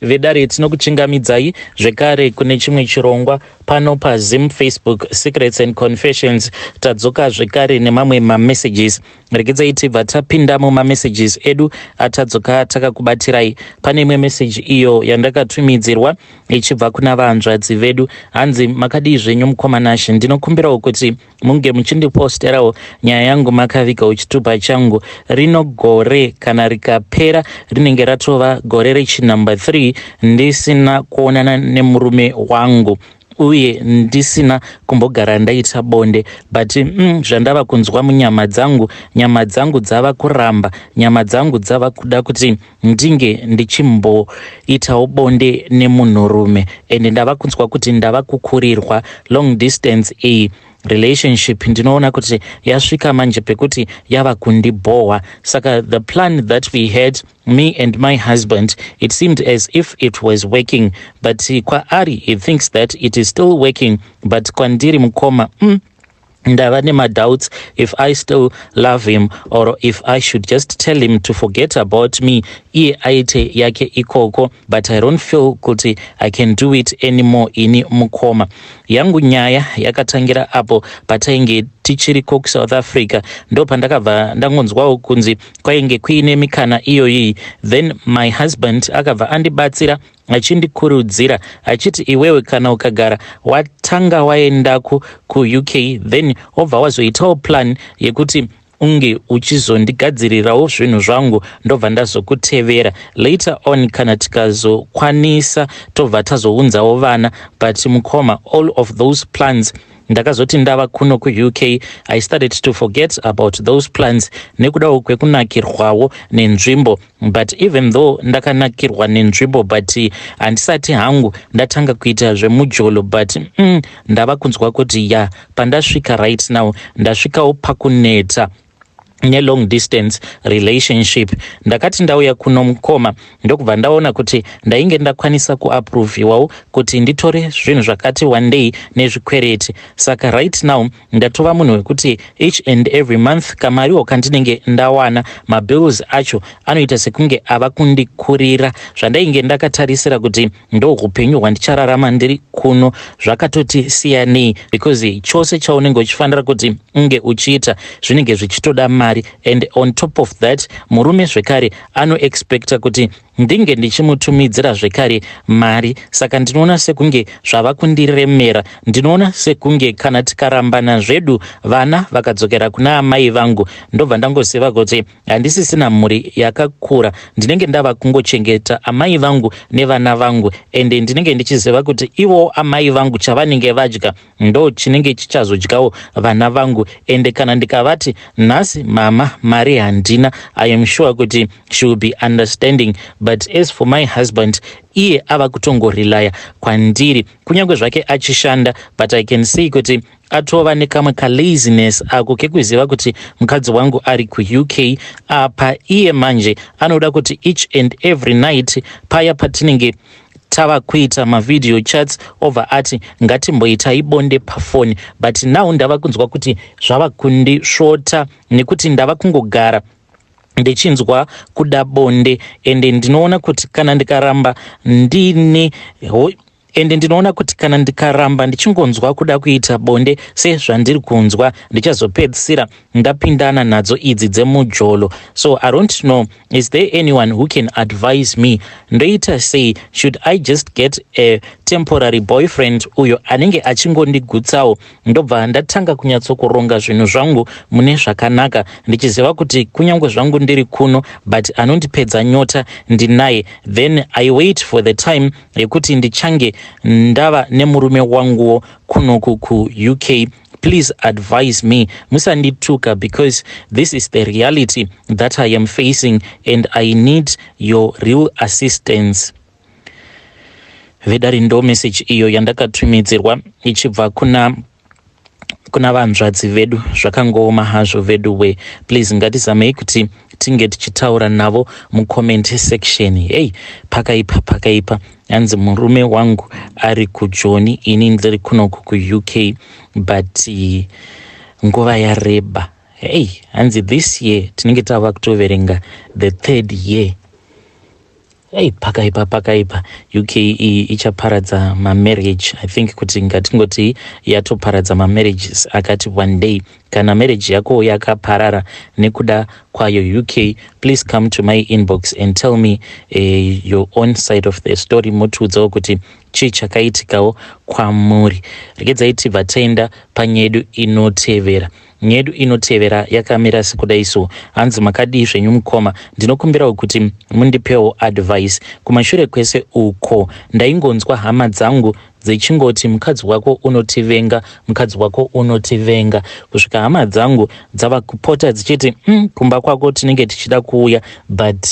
Vedare, tinokuchingamidzai zvekare kune chimwe chirongwa pano paZim Facebook Secrets and Confessions. Tadzoka zvekare nemamwe mamessages. Regedzai tibva tapinda mumamessages edu atadzoka takakubatirai. Pane imwe meseji iyo yandakatumidzirwa ichibva kuna vahanzvadzi vedu. Hanzi, "Makadii zvenyu, mukoma Nashe? Ndinokumbirawo kuti munge muchindiposterawo nyaya yangu makavigawo chitupa changu. Rino gore kana rikapera, rinenge ratova gore rechinumber 3 ndisina kuonana nemurume wangu uye ndisina kumbogara ndaita bonde. But zvandava kunzwa munyama dzangu, nyama dzangu dzava kuramba, nyama dzangu dzava kuda kuti ndinge ndichimboitawo bonde nemunhurume, ende ndava kunzwa kuti ndava kukurirwa. Long distance iyi relationship, ndinoona kuti yasvika manje pekuti yava kundibhohwa. Saka the plan that we had, me and my husband, it seemed as if it was working, but kwaari he thinks that it is still working, but kwandiri, mukoma, ndava nemadoubts if I still love him or if I should just tell him to forget about me, iye aite yake ikoko. But I don't feel kuti I can do it anymore ini, mukoma. Yangu nyaya yakatangira apo patainge tichiriko kuSouth Africa. Ndo pandakabva ndangonzwawo kunzi kwainge kuine mikana iyoyi. Then my husband akabva andibatsira achindikurudzira achiti, 'Iwewe kana ukagara watanga waendako kuUK, then wobva wazoitawo plan yekuti unge uchizondigadzirirawo zvinhu zvangu, ndobva ndazokutevera later on kana tikazokwanisa, tobva tazounzawo vana.' But mukoma, all of those plans, ndakazoti ndava kuno kuUK, I started to forget about those plans nekudawo kwekunakirwawo nenzvimbo. But even though ndakanakirwa nenzvimbo, but handisati hangu ndatanga kuita zvemujolo. But ndava kunzwa kuti ya, pandasvika right now, ndasvikawo pakuneta nelong distance relationship. Ndakati ndauya kuno, mukoma, ndokubva ndaona kuti ndainge ndakwanisa kuapproviwawo kuti nditore zvinhu zvakati wandei nezvikwereti. Saka right now ndatova munhu wekuti each and every month kamariwo kandinenge ndawana, mabills acho anoita sekunge ava kundikurira. Zvandainge ndakatarisira kuti ndo upenyu hwandichararama ndiri kuno zvakatoti siyanei, because chose chaunenge uchifanira kuti unge uchiita zvinenge zvichitoda mari. And on top of that, murume zvekare anoexpecta kuti ndinge ndichimutumidzira zvekare mari. Saka ndinoona sekunge zvava kundiremera. Ndinoona sekunge kana tikarambana zvedu, vana vakadzokera kuna amai vangu, ndobva ndangoziva kuti handisisina mhuri yakakura. Ndinenge ndava kungochengeta amai vangu nevana vangu, ende ndinenge ndichiziva kuti ivowo amai vangu chavanenge vadya ndo chinenge chichazodyawo vana vangu. Ende kana ndikavati, 'Nhasi mama, mari handina,' I am sure kuti she will be understanding. But as for my husband, iye ava kutongorelaya kwandiri, kunyange zvake achishanda, but I can see kuti atova nekamwe kalaziness ako kekuziva kuti mukadzi wangu ari kuUK. Apa iye manje anoda kuti each and every night paya patinenge tava kuita mavideo chats, obva ati, 'Ngatimboitai bonde pafoni.' But now ndava kunzwa kuti zvava kundisvota, nekuti ndava kungogara ndichinzwa kuda bonde. Ende ndinoona kuti kana ndikaramba ndine, ende ndinoona kuti kana ndikaramba ndichingonzwa kuda kuita bonde sezvandiri kunzwa, ndichazopedzisira ndapindana nadzo idzi dzemujolo. So I don't know, is there anyone who can advise me? Ndoita sei? Should I just get a temporary boyfriend uyo anenge achingondigutsawo, ndobva ndatanga kunyatsokuronga zvinhu zvangu mune zvakanaka, ndichiziva kuti kunyange zvangu ndiri kuno, but anondipedza nyota ndinaye? Then I wait for the time yekuti ndichange ndava nemurume wanguwo kunoku kuUK. Please advise me, musandituka, because this is the reality that I am facing and I need your real assistance." Vedare, ndo message iyo yandakatumidzirwa ichibva kuna vanzvadzi vedu. Zvakangooma hazvo vedu we. Please, ngatizamei kuti tinge tichitaura navo mucomment section. Hei, pakaipa, pakaipa. Hanzi, "Murume wangu ari kuJoni, ini ndiri kunoku kuUK, but nguva yareba." Hei, hanzi this year tinenge tava kutoverenga the third year. Ei, pakaipa, pakaipa. UK iyi ichaparadza mamarriage. I think kuti ngatingoti yatoparadza mamarriages akati one day. Kana marriage yako yakaparara nekuda kwayo UK, please come to my inbox and tell me your own side of the story. Motiudzawo kuti chii chakaitikawo kwamuri. Regedzai tibva taenda panyedu inotevera. Nyedu inotevera yakamira sekudai so. Hanzi, "Makadii zvenyu mukoma? Ndinokumbirawo kuti mundipewo advice. Kumashure kwese uko ndaingonzwa hama dzangu dzichingoti, 'Mukadzi wako unotivenga, mukadzi wako unotivenga,' kusvika hama dzangu dzava kupota dzichiti, kumba kwako tinenge tichida kuuya, but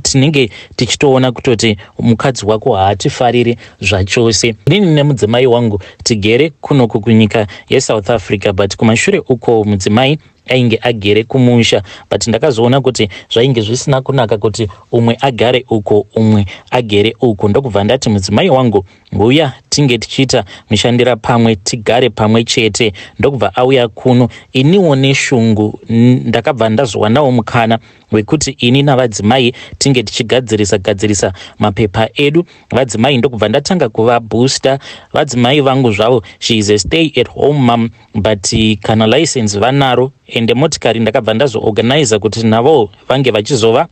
tinenge tichitoona kutoti mukadzi wako haatifariri zvachose.' Inini nemudzimai wangu tigere kunoku kunyika yeSouth Africa, but kumashure uko mudzimai ainge agere kumusha, but ndakazoona kuti zvainge zvisina kunaka kuti umwe agare uko, umwe agere uko. Ndokubva ndati mudzimai wangu, uya tinge tichiita mushandira pamwe, tigare pamwe chete. Ndokubva auya kuno. Iniwo neshungu ndakabva ndazowanawo mukana wekuti ini navadzimai tinge tichigadzirisa gadzirisa mapepa edu. Vadzimai ndokubva ndatanga kuvabooster. Vadzimai vangu zvavo, she is a stay at home mum, but kana license vanaro, ende motikari ndakabva ndazoorganiza kuti navo vange vachizova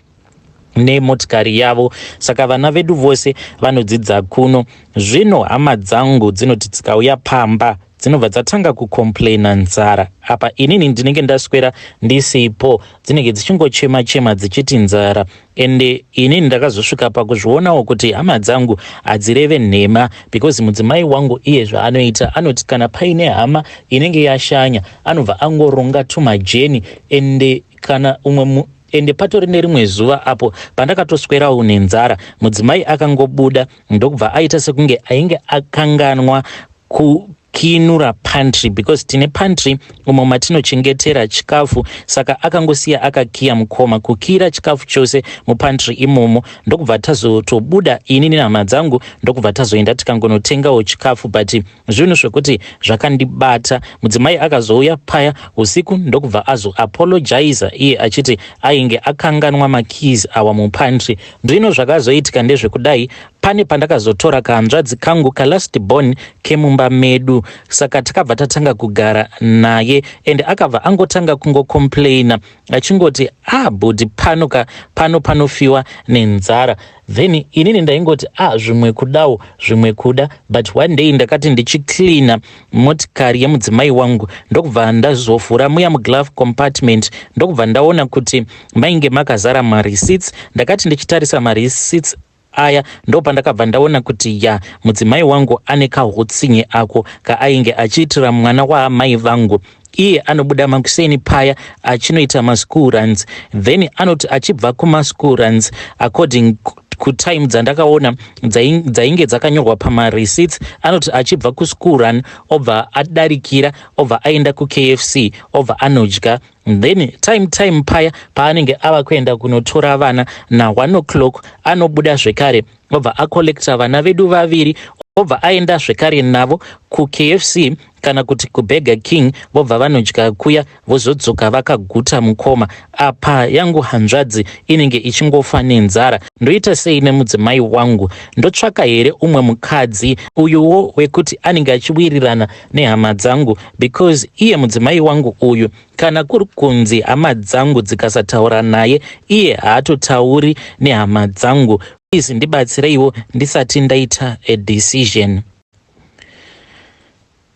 nemotikari yavo. Saka vana vedu vose vanodzidza kuno. Zvino hama dzangu dzinoti dzikauya pamba, dzinobva dzatanga kucomplaina nzara. Apa inini ndinenge ndaswera ndisipo, dzinenge dzichingochema chema dzichiti nzara. Ende inini ndakazosvika pakuzvionawo kuti hama dzangu hadzireve nhema, because mudzimai wangu iye zvaanoita, anoti kana paine hama inenge yashanya, anobva angoronga tumajeni. Ende kana umwe, ende patori nerimwe zuva apo pandakatoswerawo nenzara, mudzimai akangobuda, ndokubva aita sekunge ainge akanganwa kukinura pantry, because tine pantry umo matinochengetera chikafu. Saka akangosiya akakiya, mukoma, kukiyira chikafu chose mupantry imomo. Ndokubva tazotobuda ini nehama dzangu, ndokubva tazoenda tikangonotengawo chikafu. But zvinhu zvekuti zvakandibata. Mudzimai akazouya paya usiku, ndokubva azoapologiza iye achiti ainge akanganwa makeys awa mupantry. Zvino zvakazoitika ndezvekudai: pane pandakazotora kahanzvadzi kangu kalast born kemumba medu, saka takabva tatanga kugara naye, ende akabva angotanga kungocomplaina achingoti, 'Ah, bhudhi, pano ka pano panofiwa nenzara.' Then inini ndaingoti, 'Ah, zvimwe kudawo, zvimwe kuda.' But one day ndakati ndichicleana motikari yemudzimai wangu, ndokubva ndazovhura muya muglove compartment, ndokubva ndaona kuti mainge makazara mareceipts. Ndakati ndichitarisa mareceipts aya, ndopandakabva ndaona kuti ya, mudzimai wangu ane kahutsinye ako kaainge achiitira mwana waamai vangu. Iye anobuda makuseni paya achinoita maschool runs, then anoti achibva kumaschool runs, according kutime dzandakaona dzainge dzakanyorwa pamareceipts, anoti achibva kuschool run, obva adarikira, obva aenda kuKFC, obva anodya. Then time paya paanenge ava kuenda kunotora vana na1 o'clock, anobuda zvekare, obva acollecta vana vedu vaviri, obva aenda zvekare navo kuKFC kana kuti kuBurger King, vobva vanodya kuya, vozodzoka vakaguta. Mukoma, apa yangu hanzvadzi inenge ichingofa nenzara. Ndoita sei nemudzimai wangu? Ndotsvaka here umwe mukadzi uyuwo wekuti anenge achiwirirana nehama dzangu? Because iye mudzimai wangu uyu, kana kuri kunzi hama dzangu dzikasataura naye, iye haatotauri nehama dzangu. Please ndibatsireiwo ndisati ndaita a decision."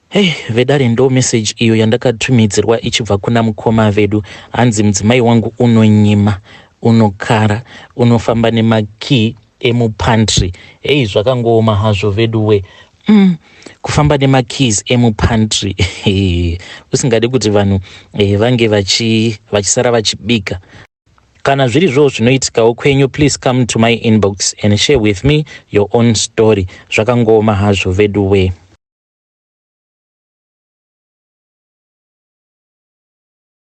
Hei vedare, ndo message iyo yandakatumidzirwa ichibva kuna mukoma vedu. Hanzi mudzimai wangu unonyima, unokara, unofamba nemakey emupantry. Hei, zvakangooma hazvo vedu we. Kufamba nemakeys emupantry usingadi kuti vanhu vange vachisara vachibika. Kana zvirizvo zvinoitikawo kwenyu, please come to my inbox and share with me your own story. Zvakangooma hazvo vedu we.